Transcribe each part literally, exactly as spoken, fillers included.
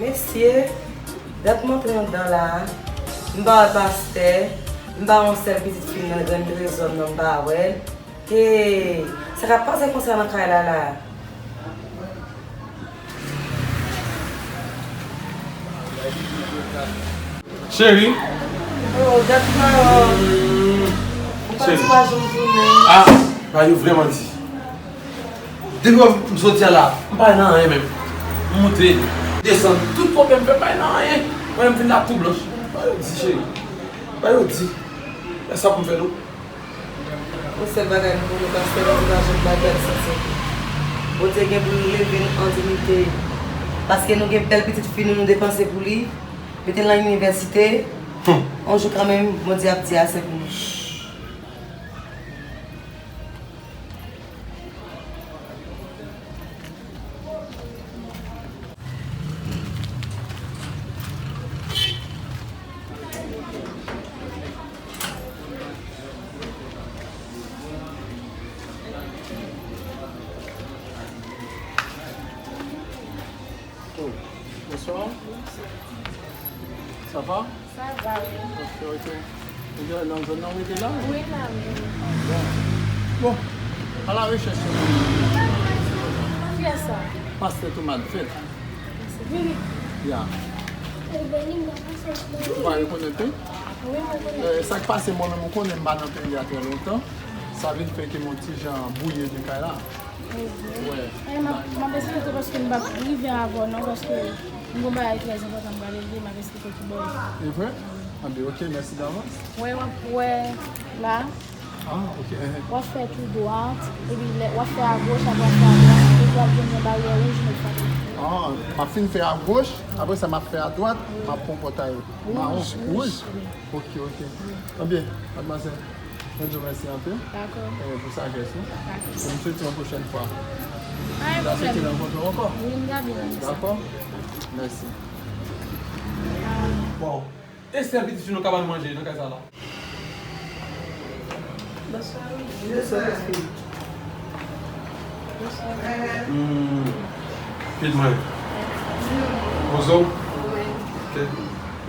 Mesye, dat m antre anndan la a, m pa wè pastè, m pa wè yon sèl pitit fi m nan grann trezò m nan, m pa wè l. Hey, sa k ap pase konsa nan kay la la a? Cheri. Oh, dat m pa wè w. Ou pati pa janm tounen. Ah, bagay yo vrèman di. Depi w ap m soti a la, m pa nan anyen menm. M moute, desann, tout pwoblèm m fè, m pa nan anyen. Mwen menm vin la tou blanch. Bagay yo di, cheri. Bagay yo di. E sa pou m fè non. Yon sèl bagay nou konnen, pastè Bondye pa janm bay bèl santi. Bondye gen pou l leve n an diyite. Paske nou gen bèl pitit fi nou, nou depanse pou li, mete l nan inivèsite. Hmm. Yon jou kanmenm, Bondye ap di ase pou nou. Oh, bonsoir. Ça va? Sa va, wi. Ok, ok. Ou gen nan zòn nan ou rete la? Wi, la, wi. Ah, bon. Bon, a la rechèch yon moun. Kiyès sa? Pastè Thomas Fèt. Vini. Ya. Ou pa rekonèt li? Wi, mwen rekonèt. Eh, sa k pase, mwen menm, ou konnen m pa nan peyi a trè lontan. Sa vin fè ke m yon ti jan bwouye de kay la. Wè. Eh, m ap, m ap esplike paske m p ap rive avè w non, paske m gon bagay trè enpòtan m pral regle, m ap esplike w kibò l ye. E vre? Anben, ok, mèsi davans. Wè, w ap wè la. Ah, ok, eh. W ap fè tou dwat, epi lè, w ap fè agoch, apre w ap fè adwat, epi w ap jwenn yon baryè wouj, nou frape. Ah, m ap fin fè agoch, apre sa m ap fè adwat, m ap pran pòtay mawon, wouj. Ok, ok. Anben, madmwazèl, mwen di w mèsi anpil. Dakò. Eh, pou sajès ou. Dakò. E m swete yon pwochèn fwa. Pa gen pwoblèm. N a swete rankontre w ankò. Wi, m ta byen renmen sa. Dakò? Mèsi. Bon, e sèl pitit fi nou ka ba nou manje nan kay sa la? Bonswa. Bonswa, pitit fi. Hmm, pitit mwen. Bonjou. Wi. Ok.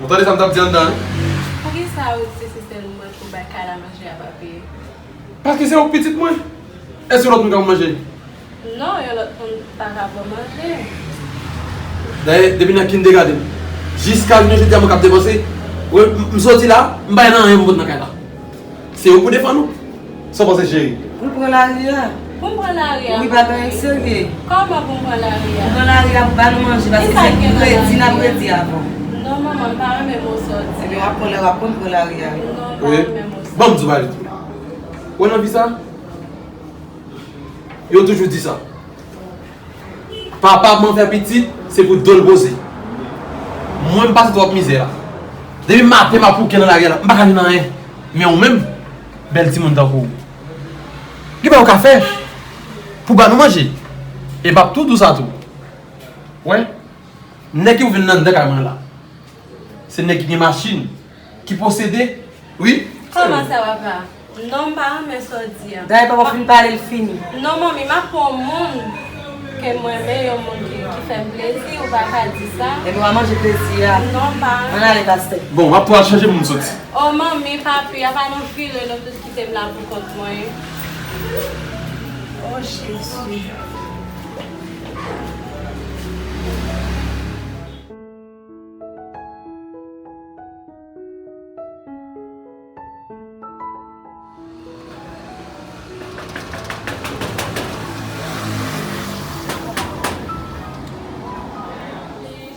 Ou tande sa m t ap di anndan, wi? Poukisa ou di se sèl mwen pou bay kay la manje a pa peye? Paske se ou k pitit mwen. Èske lòt moun ka ban manje? Non, yon lòt moun pa ka ban manje. Dayè, depi nan kindergarten, jiska jounen jodi a, mwen k ap depanse. Wi, m, m soti la, m pa gen anyen pou m pot nan kay la. Se ou pou defann ou. Sa w panse, cheri? Pou l pran lari a. Pou m pran lari a? Wi, pa gen anyen k serye. Kòman pou m pran lari a? Pou pran lari a, pou ba nou manje, paske se redi n ap redi avan. Non, manman, m pa renmen mo sa w di a. Ebyen, w ap pran lè w ap pran, pran lari a. Non, m pa renmen mo sa. Ban m di w bagay tou. Ou wè nan vi sa? Yo toujou di sa. Papa mwen fè pitit, se pou do l poze. Mwen, m pase twòp mizè la. Depi maten, m ap wouke nan lari a la, m pa ka jwenn anyen. Men ou menm, bèl timoun tankou w, gen bagay ou ka fè pou ba nou manje. E m ap tou di w sa tou. Wè, nèg ki pou vin nan anndan kay mwen la, se nèg ki gen machin, ki posede, wi. Kòman sa, papa? Non, m pa renmen sa w di a. Dayè, papa fin pale, l fini. Non, manmi, m ap pran yon moun ke m renmen, yon moun ki, ki fè m plezi, ou pa ka di sa. Ebyen, w a manje plezi a. Non, m pa renmen. Ann ale, pastè. Bon, m ap tou al chanje pou m soti. O, manmi, papi, apa nou vire, nou tout kite m la pou kont mwen. O, Jezi.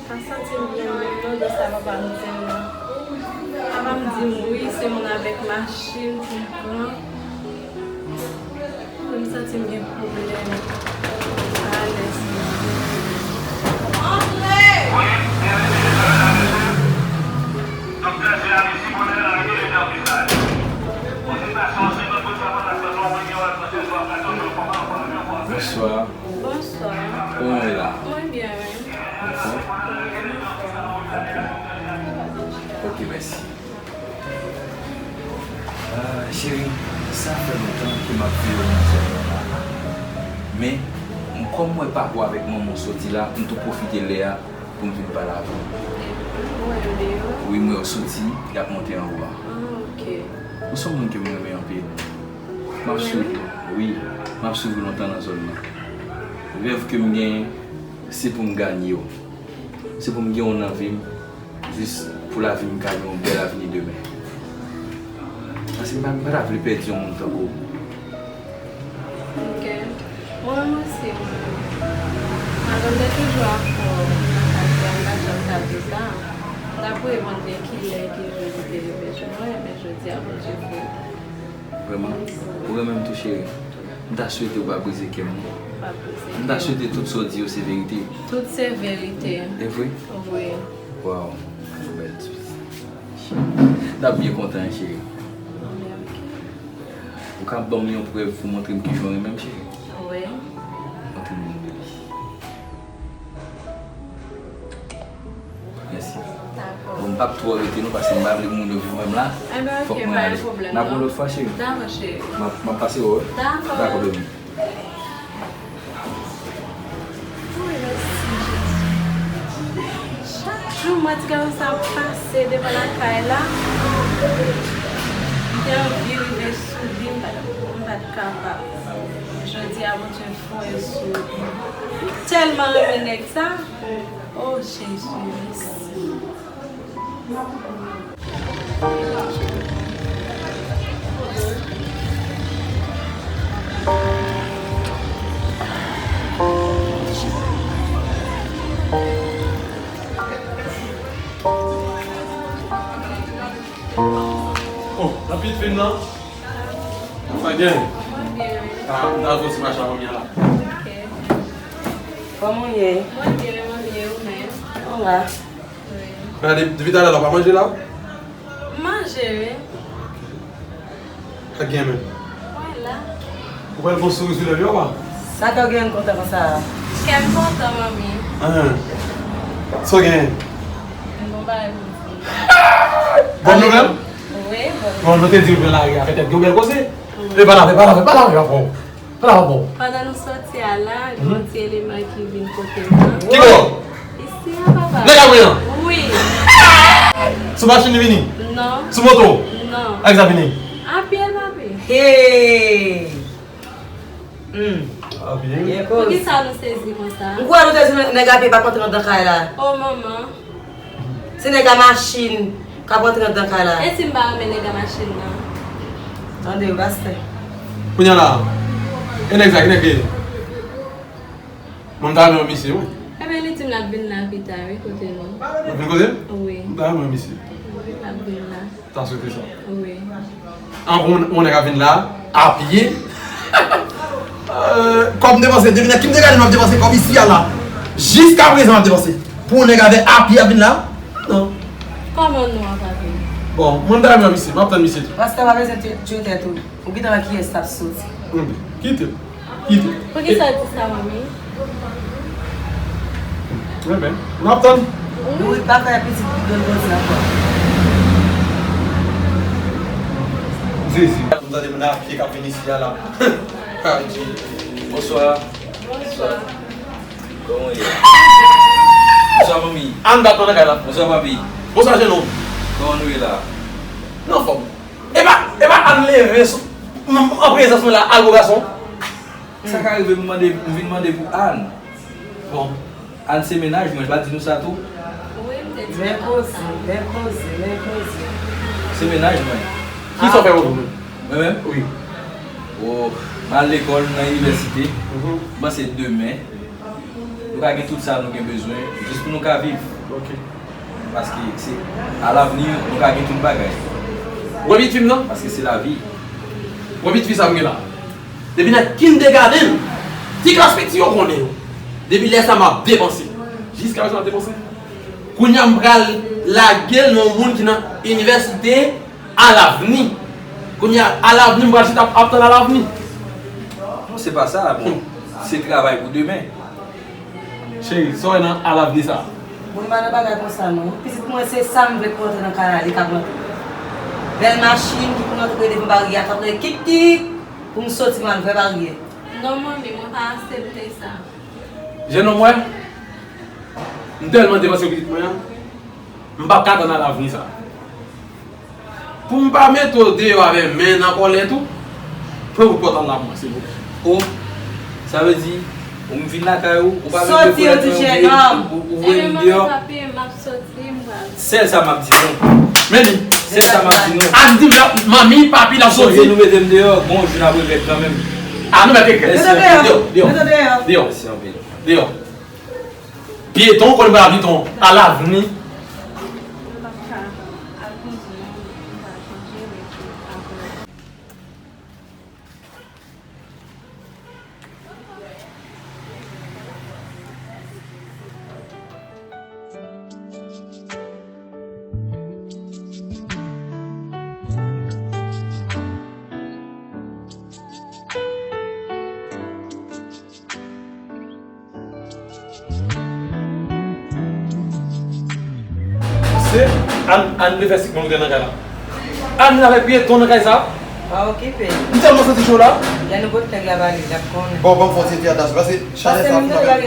Pa santi m byen menm non, de sa papa m di m nan. Papa m di m wi, se moun avèk machin pou m pran. Mwen, m santi m gen pwoblèm. Pa alèz. Bonswa. Bonswa. Kòman w ye la? Mwen byen, wi. Anfòm? Ok, mèsi. Ah, cheri, sa fè lontan ke m ap veye w nan zòn nan la. Men, m, kòm m wè papa w avèk manman w soti la, m tou pwofite lè a M vin pale avè w. Ou wè yo deyò? Wi, m wè w soti, y ap monte anwo a. Ah, ok. Ou se yon moun ke m renmen anpil. M ap swiv ou, wi. M ap swiv ou lontan nan zòn nan. Rèv ke m genyen, se pou m ganye w. Se pou m gen w nan vi m, jis pou lavi m ka gen yon bèl avni demen. Paske m pa, m pa ta vle pèdi yon moun tankou w. Ok. Mwen menm osi, mwen menm. Madanm te toujou avè w nan katye a, m pa janm ka di sa. M t ap rele w mande kilè, ki jou li te rive jwenn mwen, men jodi a, Bondye fè. Vrèman? Ou renmen m tou, cheri? M ta swete ou pa brize kè m, non. Pa brize kè m. M ta swete tout sa w di yo se verite. Tout se verite. E vre? Wi. Waw, yon bèl ti. M t ap byen kontan, cheri. Ou ka ban m yon prèv pou montre m kijan w renmen m, cheri? Wi. Montre m youn, baby. Mèsi. Dakò. Bon, m p ap twò rete non, paske m pa vle moun yo vin wè m la. Enben, ok, pa gen pwoblèm, non. Fòk mwen ale. N ap wè lòt fwa, cheri. Dakò, cheri. M ap, m ap pase wè w. Dakò. Dakò, baby. Wi, mèsi, Jezi. Chak jou, mwen ti gason sa ap pase devan lakay la. M te anvi rive sou li, m pa t, m pa t kapab. Jodi a, Bondye fè yon sou li. M tèlman renmen nèg sa. Oh, Jezi, mèsi. Oh, rapid fim nan. Sa gen? Mwen byen, wi. Ah, m ta fè ti mache avè m la. Ok. Kòman w ye? Mwen byen, mwen byen, ou menm? Mwen la. Wi. Gade, depi talè la, w pa manje la? M manje, wi. Sa gen menm? Mwen la. Ou pral fè yon souri sou lèv yo, pa? Sa kè w gen kontan konsa a? Kè m kontan, manmi. Ahan. Sa w gen? M gon bagay pou di. Bon nouvèl? Wi, bon. Bon, nou te di w pran lari a, petèt gen yon bèl koze. Wi. E pa la, e pa la, e pa la, e pa bon. Pa la, bon. Pandan nou soti a la, gen yon ti eleman ki vin kote m nan. Ki bò? Isi a, papa. Nèg la pran? Wi. Sou machin li vini? Non. Sou moto? Non. Ak sa vini? A pye, papi. Hey! Hmm. A pye? Poukisa nou sezi konsa? M kwè nou te di nèg a pye p ap antre anndan kay la. O manman. Se nèg a machin k ap antre anndan kay la. E si m pa renmen nèg a machin nan? Tande yo, pastè. Kounye a la, e nèg sa, ki nèg li ye? Mwen, m ta renmen wè misye, wi. Ebyen, li di m l ap vin la pita, wi, kote nou. L ap vin kote m? Wi. M ta renmen wè misye. L ap vin la. Ta swete sa. Wi. An, yon, yon nèg ap vin la, a pye. Euh, kòb m depanse, depi nan ki m te gade m ap depanse kòb isi a la. Jiska prezan m ap depanse. Pou yon nèg avè a pye ap vin la? Non. Kòman nou an pa vin? Bon, mwen m ta renmen wè misye, m ap tann misye tou. Pastè pa bezwen tye, tye tèt ou. Ou gentan wè kiyès k ap soti. Hmm, kite l. Kite l. Poukisa w di sa, manmi? Enben, n ap tann. Wi, pa fè pitit pi grann konsa ankò. Jezi. M tande moun a pye k ap vin isi a la. Adje. Bonswa. Bonswa. Kòman w ye? Bonswa, manmi. Ann bat nan kay la. Bonswa, papi. Bonswa, jenòm. Kòman nou ye la? Nan fòm. Epa, epa Ann leve sou, m, an prezans mwen la, al gwo gason. Sa ka rive m mande, m vin mande pou Ann. Bon. Ann se mennaj mwen, m pa di nou sa tou? Wi, m te di nou sa. Bèl koze, bèl koze, bèl koze. Se mennaj mwen. Kisa w fè pou mwen? Mwen menm? Wi. O, m al lekòl nan inivèsite. Mhm. M panse demen, nou ka gen tout sa nou gen bezwen, jis pou nou ka viv. Ok. Paske se alavni, nou ka gen tout bagay. Ou wè pitit fi m nan? Paske se lavi. Ou wè pitit fi sa m gen la? Depi nan kindergarten, ti klas piti yo konnen yo. Depi lè sa m ap depanse. Jiska prezan m ap depanse. Kounye a m pral lage l nan yon moun ki nan inivèsite, alavni. Kounye a, alavni, m pral chita ap, ap tann alavni. Non, se pa sa, bon. Hmm. Se travay pou demen. Cheri, sa w wè nan alavni sa? Bon, m pa nan bagay konsa, non. Pitit mwen, se sa m vle pou antre nan kay la, li k ap antre. Bèl machin ki pou antre devan baryè a, k ap rele kik kik, pou m soti, m al vè baryè. Non, manmi, mwen pa aksepte sa. Jenòm, wè, M tèlman depanse pitit mwen an, m p ap ka tann alavni sa. Pou m pa mete w deyò avè men nan kòlèt ou, pran wout pòtal la pou mwen, silvouplè. O, sa vle di, ou m vin lakay ou, ou pa mete kòlèt mwen, ou voye m deyò. Sèl sa m ap di nou. Men li. Sèl sa m ap di nou. Ann di m la, manmi, papi, l ap soti. Sonje nou mete m deyò, gon jou n ap regrèt kanmenm. A, nou mèt regrèt. Mete deyò. Deyò. Mete deyò. Deyò. Mèsi anpil. Deyò. Pyeton, ou konn pa pyeton, alavni. Se, Ann, Ann vle fè sik mwen nan kay la. Ann vin avèk pyeton nan kay sa. Pa okipe. M tèlman santi cho la. Lè nou pot nèg la ba li, l ap konnen. Bon, ban m fè yon ti epi atasyon, paske chalè sa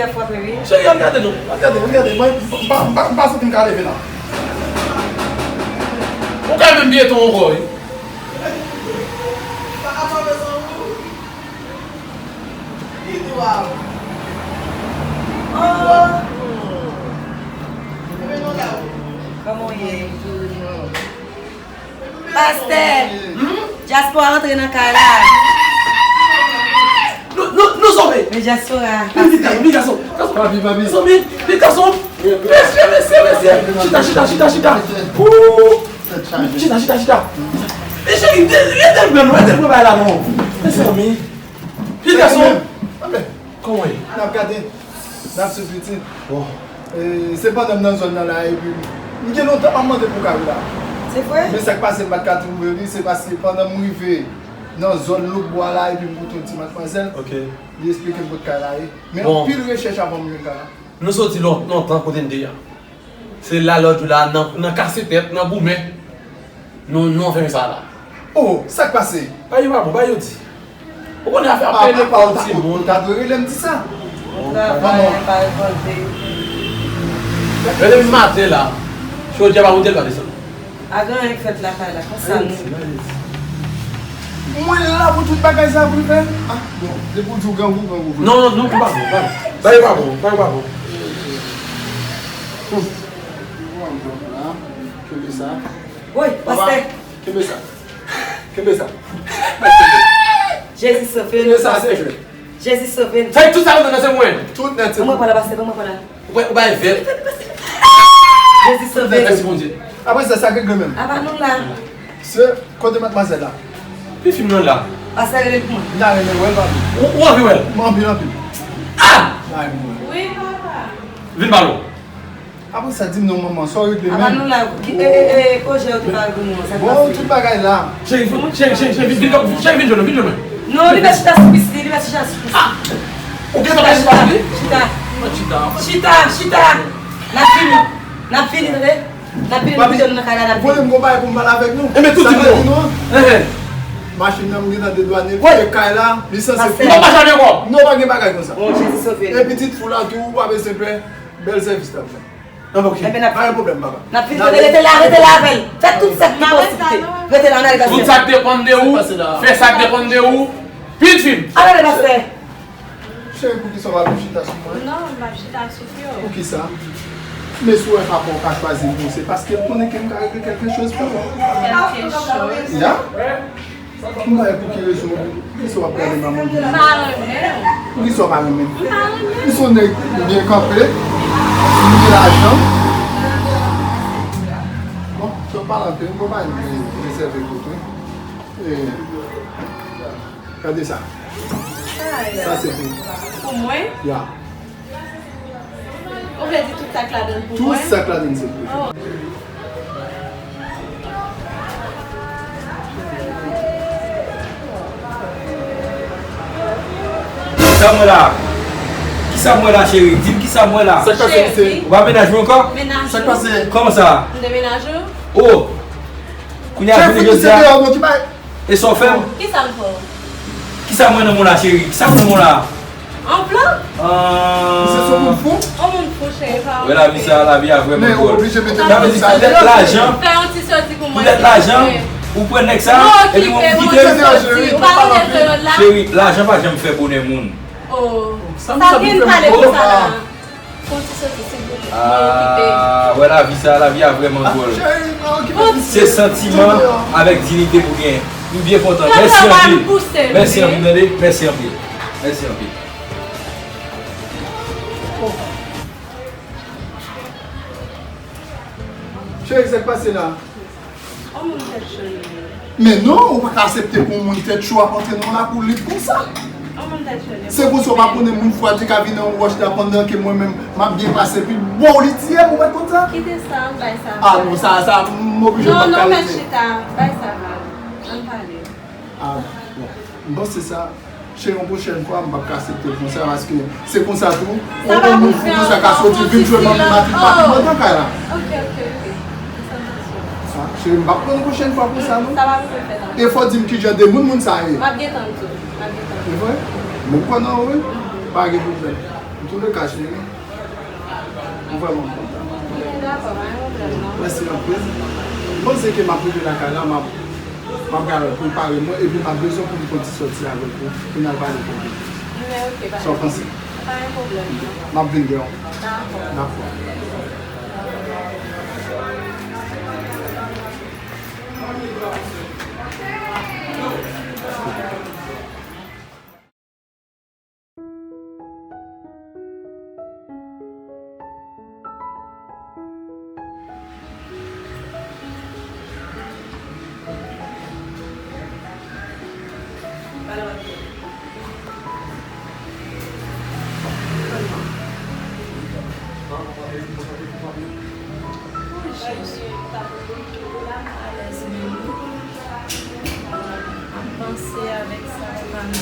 ap frape. Cheri, al gade non. Al gade, al gade. Mwen, m pa, m pa, m pa santi m ka leve la. Ou ka menm pyeton ankò, wi. Kòman w ye? Pastè, dyaspora antre nan kay la. Nou, nou, nou sove. Men dyaspora, pastè. Men gason, gason. Papi, papi. Zanmi, men gason. Mesye, mesye, mesye. Chita, chita, chita, chita. Ooh. Chita, chita, chita. Mesye, ede l pran, ede l pran bagay la non. Mezanmi. Pitit gason. Kòman w ye? N ap gade. N ap swiv pitit. Bon. E, se pandan m nan zòn nan la, epi m gen lontan m ap mande pou kay la. Se vre? Men sa k pase, m pa t ka twouve li, se paske pandan m rive nan zòn Lòkbwa la, epi m koute yon ti madmwazèl, li esplike m kot kay la ye. Men anpil rechèch avan m jwenn kay la. Nou soti lon-, lontan kote n te ye a. Se la lòt jou la, nan, nan kase tèt, nan goumen, nou, nou anfèmen sa la. Oh, sa k pase? Bagay yo pa bon, bagay yo di. Ou konnen afè ap peye lekòl timoun. Ou ta dwe rele m di sa. Travay pa rekòlte. Rele m maten la. Jodi a pa monte, l pa desann. A gen anyen k fèt lakay la, konsa nou. Mwen la pou tout bagay sa pou l fè. Ah, bon, depi w di w grangou, grangou vre. Non, non, non, pa bon, pa bon. Bagay pa bon, bagay pa bon. Kenbe sa. Woy, pastè. Kenbe sa. Kenbe sa. Jezi sove nou, pastè. Jezi sove nou. Sa tout sa nan se mwen. Tout nèt se mwen. Ban mwen pran la, pastè, ban mwen pran la. Ou pa, ou pa vèl. Jezi sove nou. Mèsi Bondye. Apre sa, sa k regle menm. Apa nou la. Se kote madmwazèl la? Pi fim nan la. Pastè rele l pou mwen. M ta renmen wè l, papi. Ou, ou anvi wè l? Mwen anvi anpil. Ah! M ta renmen wè l. Wi, papa. Vin ba nou. Apre sa, di m non, manman, sa w regle menm? Apa nou la, ki, e, e, e, pwojè yo te pare pou nou an, sa k pase? Bon, tout bagay la. Cheri, cheri, cheri, cheri, vin, vin, cheri, vin jwenn mwen, vin jwenn mwen. Non, li mèt chita sou pis li, li mèt chita sou pis li. Ah! Ou gentan mèt chita sou li? Chita. Chita. Chita, chita. N ap vini. N ap vini, tande. N ap vini, nou kite nou nan kay la, n ap vini. Papi, voye m gon bagay pou m pale avèk nou. Enben, tout di m non. Machin nan, m gentan dedwane l, kay la, li sanse fou. Non, pa chaje ankò. Non, pa gen bagay konsa. Bon, Jezi sove nou. E pitit fou la tou, ou pa bezwen pè. Bèl sèvis l ap fè. Enben, n ap vini. Pa gen pwoblèm, papa. N ap vini, rete la, rete la avè l. Fè tout sa k pi posib. Rete la, n ale, pastè. Tout sa k depann de ou, fè sa k depann de ou. Pitit fi m. Al ale, pastè. Cheri, poukisa w pa vin chita sou mwen? Non, m p ap chita sou pye w. Poukisa? Men si w wè papa w ka chwazi m pou w, se paske l konnen ke m ka regle kèlke choz pou ou. Kèlke choz? Ya? M pa wè pou ki rezon, poukisa w ap gade m a mòd sa? M pa renmen w. Poukisa w pa renmen m? M pa renmen w. M se yon nèg byen kanpe, m gen lajan. Bon, se w pale anpil, m pa rezève kote. E, Gade sa. Sa se pou ou. Pou mwen? Ya. Ou vle di tout sa k ladann pou mwen? Tout sa k ladann se pou ou. Oh. Kisa m wè la? Kisa m wè la, cheri? Di m kisa m wè la. Sa k pase, mesye? Ou pa menaje m ankò? Menaje w? Sa k pase? Kòman sa? M te menaje w? Oh! Kounye a jounen jodi a. E sa w fè m? Kisa m fè w? Kisa m wè nan men w la, cheri? Kisa m wè nan men w la? Yon plan? Ah. Misye se yon moun fou? Yon moun fou, Wè lavi sa, lavi a vrèman dwòl. Sa vle di poutèt lajan, poutèt lajan, ou pran nèg sa, epi mwen m kite l. Cheri, lajan pa janm fè bonè moun. Sa gen pale konsa la. Fon ti soti, silvouplè. Ah, wè lavi sa, lavi a vrèman dwòl. Se santiman avèk diyite pou gen. M byen kontan. Mèsi anpil. Mèsi anpil, tande. Mèsi anpil. Mèsi anpil. Cheri, sa k pase la? On moun tèt cho li ye. Men non, ou pa ka aksepte pou yon moun tèt cho ap antre nan yon lakou lib konsa. On moun tèt cho li ye. Se konsa ou pa konnen moun fwa te ka vin nan wòch la pandan ke mwen menm m ap byen pase, epi bò li tiye m, ou pa t konn sa? Kite sa, ann bay sa. Ah non, sa, sa, m oblije m pa t ka rete. Non, non, mèt chita, bay sa vag. Ann pale. Ah, bon. M panse sa. Cheri, yon pwochèn fwa, m p ap ka aksepte l konsa, paske se konsa tou, yon moun fou konsa ka soti vin jwe manti manti pandan kay la. Ok, ok, ok. Sa, cheri, m p ap pran yon pwochèn fwa konsa, non. E fò w di m kijan de moun moun sa ye. M ap gentan di w. M ap gentan di w. E vre? Men m kwè nan ou, wi. Pa gen pwoblèm. Antouleka, cheri. M vrèman kontan. Ok, dakò, pa gen pwoblèm, non. Mèsi anpil. M panse ke m ap rive lakay la, m ap, m ap pral prepare mwen, epi m ap bezwen pou m pran ti sòti avèk ou, pou n al pale kote. Men ok, pa gen pwoblèm. Sa w panse? Pa gen pwoblèm, non. M ap vin gen yon. Dakò. Dakò. Ap panse avèk sa, pa m.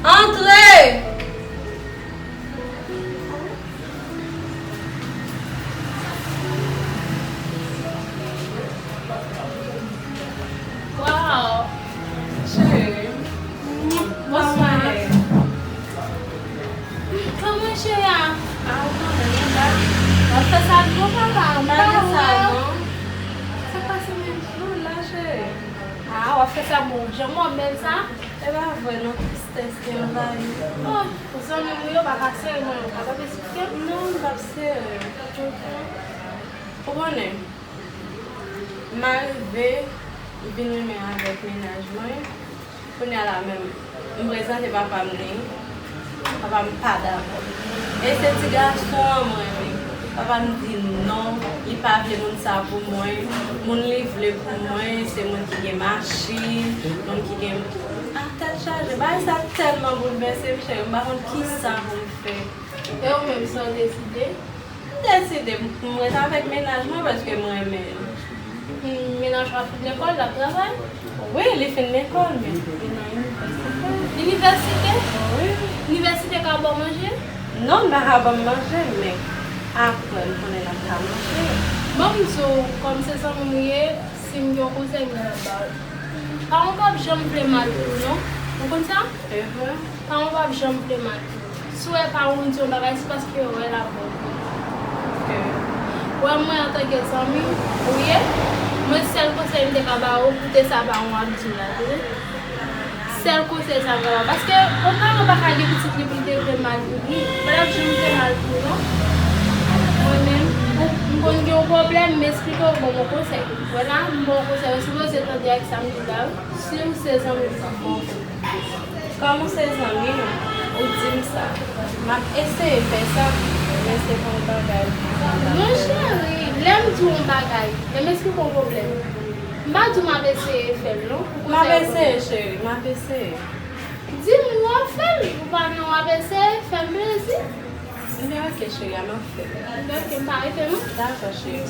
Antre! Wow! Cheri. Bonswa. Kòman cheri a? Ah, ou konnen, mwen pa. W ap fè sa ak granpapa, m pa wè w. Sa k pase menm? Non, la, cheri. Ah, w ap fè sa, bon, jan mwen bèl sa? E pa vre, non, tristès ki anvayi. Oh, zanmi m yo pa ka serye, mwen, yo pa ka esplike m. Non, m p ap serye. Ou konnen, m arive, m vin renmen avèk mennaj mwen. Kounye a la menm, m prezante papa m li. Papa m pa dakò. E se ti gason an mwen renmen. Papa m di non, li pa vle moun sa pou mwen. Moun li vle pou mwen, se moun ki gen machin, moun ki gen. Ah, tèt chaje. Bagay sa tèlman boulvèse m, cheri, m pa konn kisa pou m fè. E ou menm, sa w deside? M deside m, m ret avèk mennaj mwen paske m renmen l. Hmm, mennaj ou a fin lekòl, l ap travay? Wi, li fin lekòl, men li nan inivèsite. Inivèsite? Wi. Inivèsite ka ba w manje? Non, l pa ka ban m manje, men apre, m konnen l ap ka manje. Bon, m di w, kòm se zanmi m ou ye, si m gen yon konsèy, m gentan ba w. Paran w p ap janm vle mal pou w, non. Ou konn sa? Paran w p ap janm vle mal pou w. Si w wè paran w di yon bagay, se paske yo wè l ap bon pou ou. Ou wè mwen antanke zanmi w ye, mwen sèl konsèy m te ka ba ou, koute sa paran w ap di w la, tande. Sèl konsèy sa m ka ba w. Paske yon paran pa ka gen pitit li pou l te vle mal pou li. Mwen p ap janm vle mal pou ou non. Mwen menm, ou, m konn gen yon pwoblèm, m esplike w, ou ban m yon konsèy. Wè la, m ba w yon konsèy, ou sipoze tande ak sa m di w la wi. Si w se zanmi m, m ap ba w konsèy. Kòm ou se zanmi m, ou di m sa. M ap eseye fè sa, men se pa yon bagay. Mon cheri, lè m di w yon bagay, lè m esplike w yon pwoblèm, m pa di w m ap eseye fè l non. M ap eseye, cheri, m ap eseye. Di m w ap fè l, ou pa nan w ap eseye, fè m plezi. Ebyen, ok, cheri, a m ap fè l. Ebyen, ok, m pa rete non. Dakò, cheri.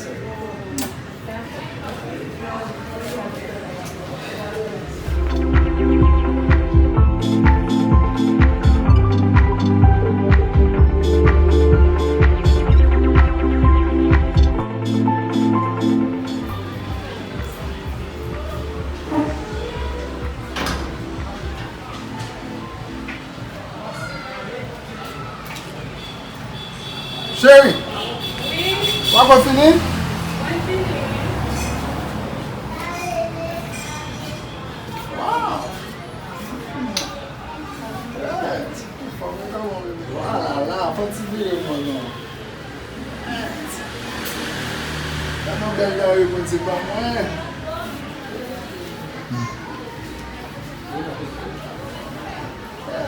Cheri, w ap fini? Wow! Alala, fò ti vire mwen non. Gade yon bèl dare Bondye ban mwen.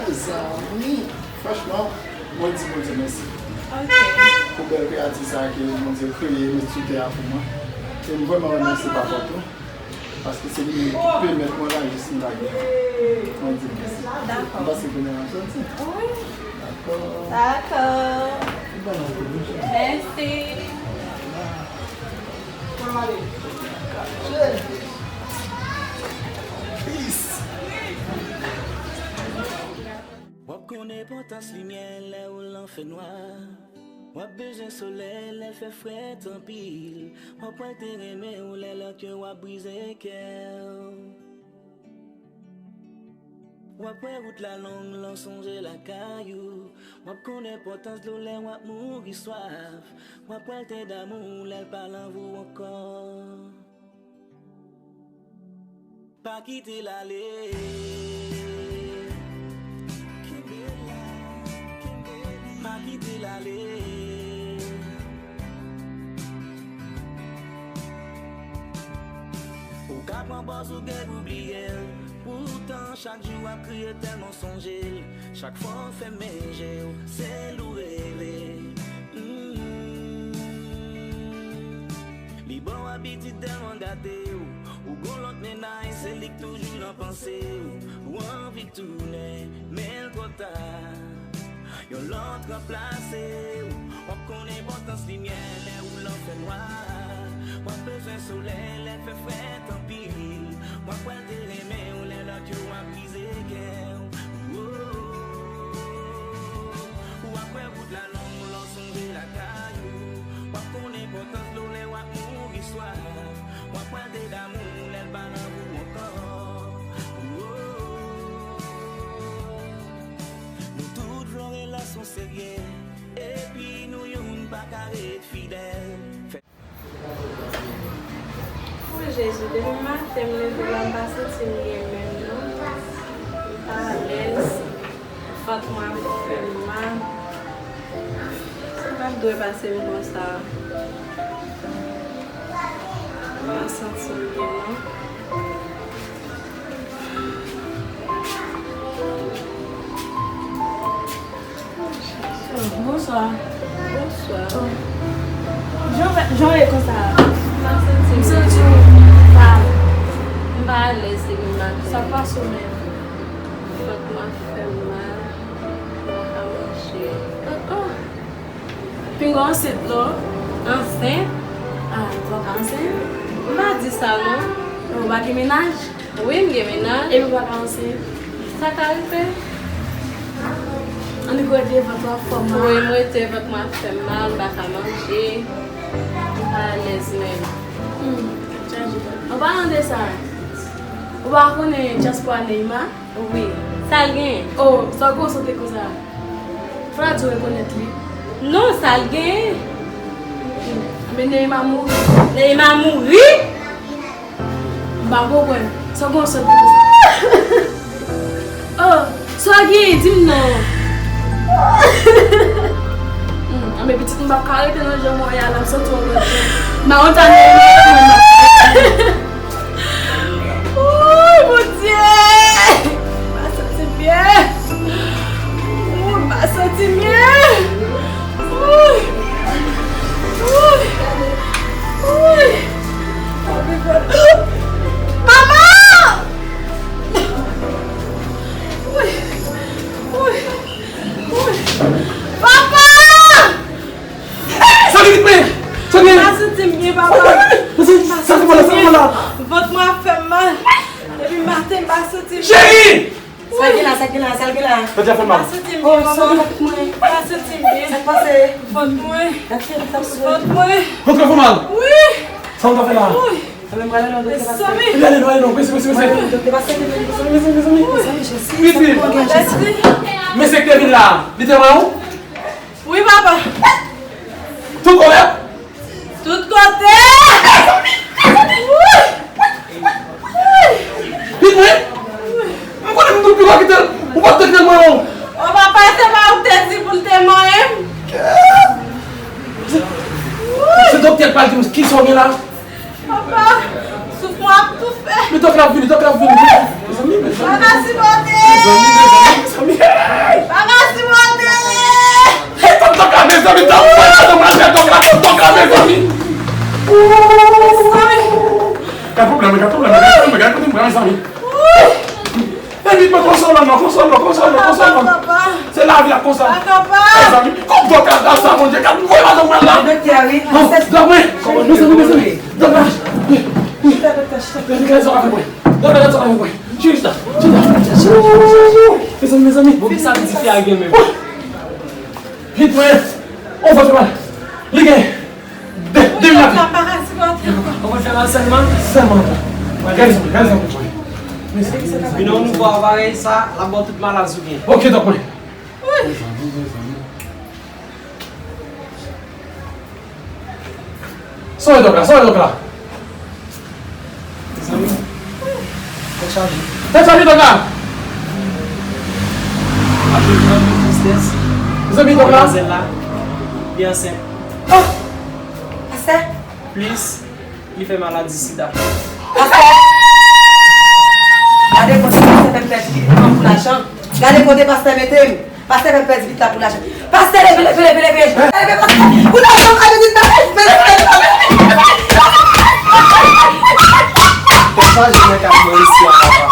Mezanmi, franchman, mwen di Bondye mèsi. Ok. Pou bèl kreyati sa a ke Bondye kreye met sou tè a pou mwen. E m vrèman remèsye Papa tou. Paske se li menm ki pèmèt mwen lage si m lage. Mwen di mèsi. Dakò. M panse kounye a m ap soti. Wi. Dakò. Dakò. Mèsi. Peace. W ap konn enpòtans limyè lè ou lan fènwa. W ap bezwen solèy lè l fè frèt anpil. W ap wè l te renmen w lè lòt yo ap brize kè w. W ap wè wout la long lè w sonje lakay ou. W ap konn enpòtans dlo lè w ap mouri swaf. W ap wè l te damou w lè l pa lan vou ankò. Pa kite l ale. Kenbe la, kenbe li. Pa kite l ale. Ou ka pran pòz ou gen pou bliye l. Poutan, chak jou w ap kriye tèlman w sonje l. Chak fwa w fèmen je w, se l ou rele. Mm. Li ba w abitid tèlman gate w. Ou gon lòt mennaj, se li k toujou nan panse w. Ou anvi tounen, men l twò ta. Yon lòt ranplase w. W ap konn enpòtans limyè lè ou lan fènwa. W ap bezwen solèy lè fè frèt anpil. W ap wè l te renmen w lè lòt yo ap brize kè w. Ou ap wè wout la long lè w sonje lakay ou. W ap konn enpòtans dlo lè w ap mouri swaf. W ap wè l te damou lè l pa nan vou ankò. Nou tout vle yon relasyon serye, epi nou youn pa ka ret fidèl. Fè O Jezi, depi maten m leve la, m pa santi m byen menm non. M pa alèz. Vant mwen ap fè m mal. Sa pa t dwe pase m konsa. M pa santi m byen non. Bonswa. Bonswa. Oh. Jan w, jan w ye konsa? M pa santi m byen. M santi w pa, m pa alèz depi maten. Sa k pase w menm? Vant mwen ap fè m mal. M pa ka manje. Oh, oh. Pinga w ansent non. Ansent? Ah, ou pa ka ansent? M pa di sa non. Ou pa gen mennaj? Wi, m gen mennaj. Epi ou pa ka ansent? Sa ka rive. Annik ou rete vant ou ap fè w mal. Wi, m rete vant mwen ap fè m mal, m pa ka manje. M pa alèz menm. Hmm, chaje. An palan de sa, ou pa konnen dyaspora Neymar? Wi. Sa l genyen? Oh, sa w gen w sante konsa? Fò w ta dwe rekonèt li. Non, sa l genyen? Hmm, men Neymar mouri. Neymar mouri? M pa konprann. Sa w gen w sante konsa? Oh, sa w gen? Di m non. Hmm, anben pitit m p ap ka rete nan jan mwen ye a la, m santi yon lòt jan. M pa konn sa Neymar. Ooh, Bondye! M pa santi m byen. Ooh, m pa santi m byen. Ooh. Ooh. Ooh. Mama! Ooh. Ooh. Ooh. Papa! Sòti vit men! Sòti! M pa santi m byen, papa. M pa santi m byen. Vant mwen ap fè m mal. Depi maten, m pa santi m byen. Cheri! Sa gen la, sa gen la, sa gen la. Vant mwen ap fè m mal. M pa santi m byen, manman. M pa santi m byen. Sa k pase? Vant mwen. Vant mwen. Vant mwen ap fè mal. Wi. Sa w ta fè la? Wi. Mezanmi. Epi ale non, ale non, prese, prese, prese. Mezanmi, mezanmi. Vit, vit. Mesye ki te vin la, li te wè w? Wi, papa. Tout kote? Tout kote! Li mwen? M konnen m tou pi lwen kite l. Ou pa t te kite l mwen non. O papa, se pa ou te di pou l te manyen m? Se doktè k pral di m kisa w gen la. Papa, souf mwen ap toufe. Men dòk la ap vini, dòk la ap vini. Mezanmi, mezanmi. Papa sipote. Mezanmi, mezanmi, mezanmi. Hey! Papa sipote. Hey, tann dòk la, mezanmi, tann mwen, tann mwen, tann dòk la, tann dòk la, mezanmi. Gad pwoblèm, gad pwoblèm, gad pwoblèm, gad kote m pran, mezanmi. Hey, vit mwen, konsole mwen, konsole mwen, konsole mwen, konsole mwen. Se lavi a konsa. Mezanmi, kòm dòk la, sa, Bondye, gad, mwen, madanm mwen la. Doktè, wi. Dòk mwen, mezanmi, mezanmi. Dòk la. Gade sa avè mwen. Gade sa avè mwen. Chita, chita. Mezanmi, mezanmi. Bon, kisa pitit fi a gen menm? Hit mwen. On fwa mal. Li gen de, de minit. On fwa mal sèlman? Sèlman. Gade sa, gade sa. Vin yon nouvo aparèy sa, l ap ba w tout maladi w gen. Ok, dòk mwen. Sa w wè dòk la, sa w wè dòk la. Mezanmi, tèt chaje. Tèt chaje dòk la. Apre anpil tristès, mezanmi, dòk la, demwazèl la, li ansent. Ah! Pastè? Plis, li fè maladi sida. Pastè! Gade kote pastè fè m pèdi tan pou lajan. Gade kote pastè mete m. Pastè fè m pèdi pitit la pou lajan. Pastè, leve, leve, leve, leve. Leve, pastè. Pou lajan, gade pitit la. Leve, leve, leve. Sa jwenn kay mwen isi a, papa.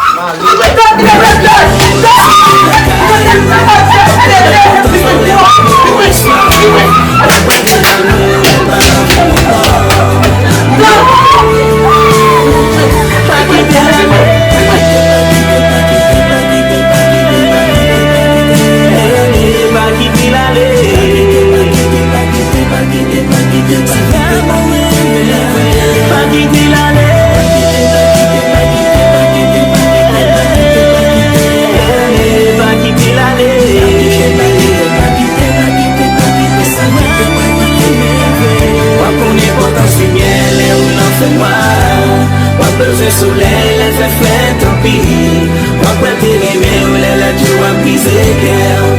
Malere. Pa kite l ale. Pa kite l ale. Pa kite l ale. W ap konn enpòtans limyè lè ou nan fènwa. W ap bezwen solèy lè l fè frèt anpil. W ap wè l te renmen w lè lèt jou ap brize kè w.